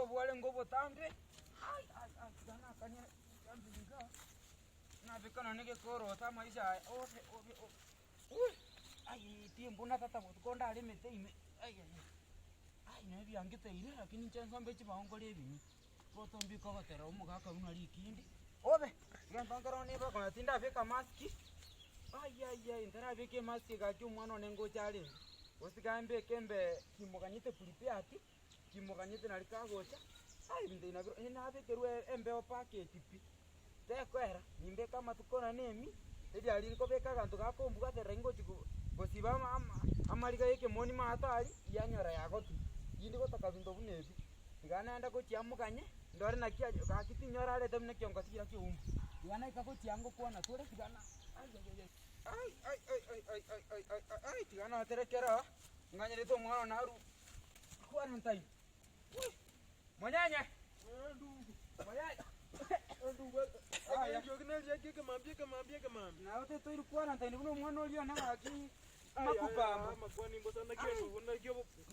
bwarenge obotambe, ai ai ai tiga nakanie echambiri igaa, nabeka nonye egekoroto amaisha aya obe obe obe ui ai timbuna tata botuko ndare emete ime ai ai ai ai nonye biangiteire lakini inche nsombe chibao nkore ebinyia. Boto mbike ogotera omogaka buna rikindi, obe egento nkere one nigo okonya tindabeka maski, ai ai ai ntarabeka emaski gaki omwana one ngocha arenge, gose tiga mbeke mbe kimoganyete prepared, kimoganyete nari kagocha, ai ebinto ebi nabio onye nabekerwa embeo package pi, tekoera, nimbeke amatuko nonye na emi, teri aria nkobeka aganto gakombwaterera ingochi ko gosiba ama ama amariga ya ekemoni mato aria, yanyora yagotwa. Tindi gotaka binto buna ebi, tiga naende gochia moganye, ndore naki aye gaki tinyora arete buna ekiongosi keria kia oumbu. Tiga naika gochia ngokwana tore tiga na ai ai ai ai ai ai ai ai ai ai ai ai ai tiga naterekera aa, nganyerete omwana one arwe quarantine. Woi! Monyenye! Naye totoire quarantine buna omwana oria one gaki makubamba.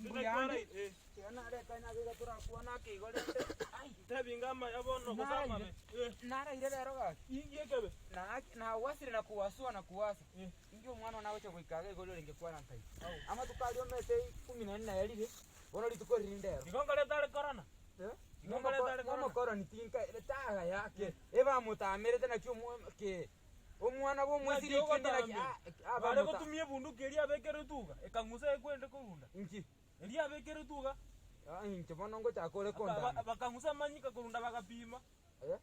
Mbuyande. Tiga nareta nyage iga torakwane ake igo rende ai. Naraire naraire rero gaki. Naki nawasire na kuwasua na kuwasa. Inki omwana one agocha goika iga igo orenge quarantine. Amatuko aria omete kumi na nne ayarire. Bono rituko riria ndero. Igo nkoreta are korona. Igo nkoreta are korona. Momokoroni tinka taga yake ebamotamerete naki omwa ke omwana bwa omwesiri Naki kende naki ogotamia. ah Bare abamota gotumia ebunduki eria abekere etuga, ekang'usa ekwende korunda. inki Eria abekere etuga, Ah inche bono ngochaka ore aka- kondama ba- bakang'usa amanyika korunda bagapima. Eh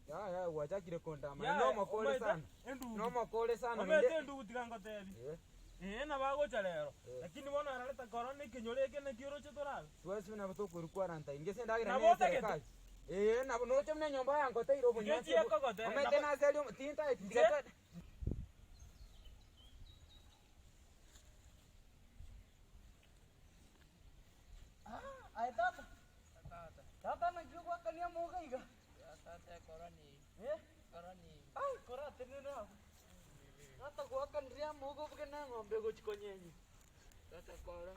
yaya gwachakire kondama Yaya, nomokore omanyete, sana endugu. nomokore sana Omanyete naende endugu tiga ngotebi. Eh. Ee nabo agocha rero, Eh. lakini bono arareta korona ekenyoro eke naki oroche torabe. Twensi buna tokorwa quarantine gese endagera Nabo neye otagete? serikali. Ee nabo noroche buna enyomba yangoteire obonyansi Ngechi obo. ekogotera, Omanyete nabo- nase aria omo tintageti Inche? tiga to. Aye tata, tata naki ogwakania amoga iga? Eh? Ai, koratenene abwo. Tata gwakanire amoga obuge na eng'ombe egochi konyenywa.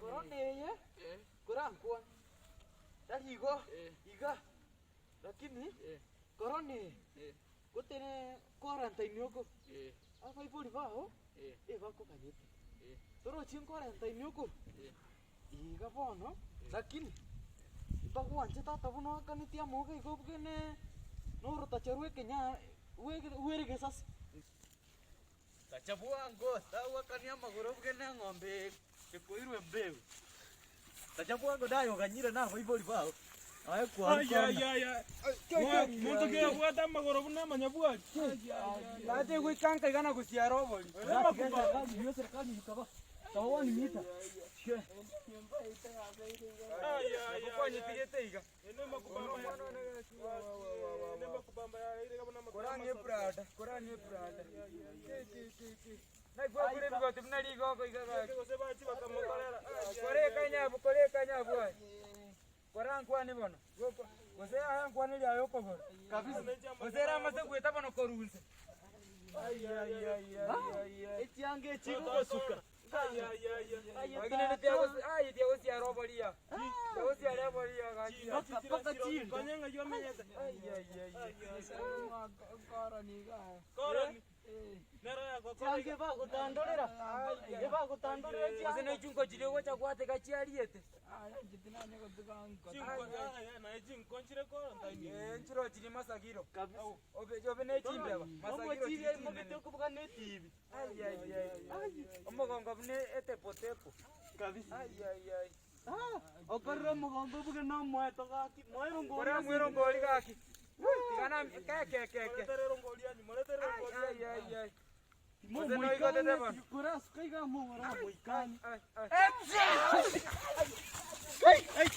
Korona eye, korankwane. Tari igo, iga, lakini, korona eye, gotene quarantine oko, abaibori bao, ebakoganyete. Torochi nquarantine oko? Iga bono, lakini mbagwanche tata buna oakanetie amauga iga obuge ne norotacha rw'ekenyaa rw'ere egesasi. Tacha bwango tagwakania amagoro obuge ne eng'ombe ekoirwa embeo. Tacha bwango naye oganyire na abaibori bao, aye kwarwa korona. Monto ki oyobwate amagoro buna amanyabwari? Tata egoika nka iga na gosiara obori. Kwanyetigete iga. Koranie brother, koranie brother. Ki ki ki ki. Naigwakure ebigoti buna rigoko iga gaki. Kore ekanyabu, kore ekanyabu aye. Korankwane bono, gose aya nkwanerie aye okogoro, gose ere amase goeta bono korwa inse. Echianga echi igogosuka. Lakini ere tiagosi aye tiagosiara oboria, tiagosiara oboria gaki. Mpaka chinda. Chianga ebagotandorera, ebagotandorera Gose chianga. ne chinko chiria ogocha gwateka chiariete. Eh, nchiro chiri masagiro. Kabisa. Obe obe ne chimbeba, masagiro Omochibi chiri aimogete chinene. okobuga ne etibi. Ai, ai, ai, ai. Omogongo buna etepotepo. Kabisa. Ai, ai, ai. Ah, okorire omogongo obuge na omoeto gaki, moero ngori Kora mwero ngori gaki. Tiga na ke ke ke ke. Ai, ai, ai, ai. Gose noigotete bono. Korasuka iga moramoikani. Ai, ai.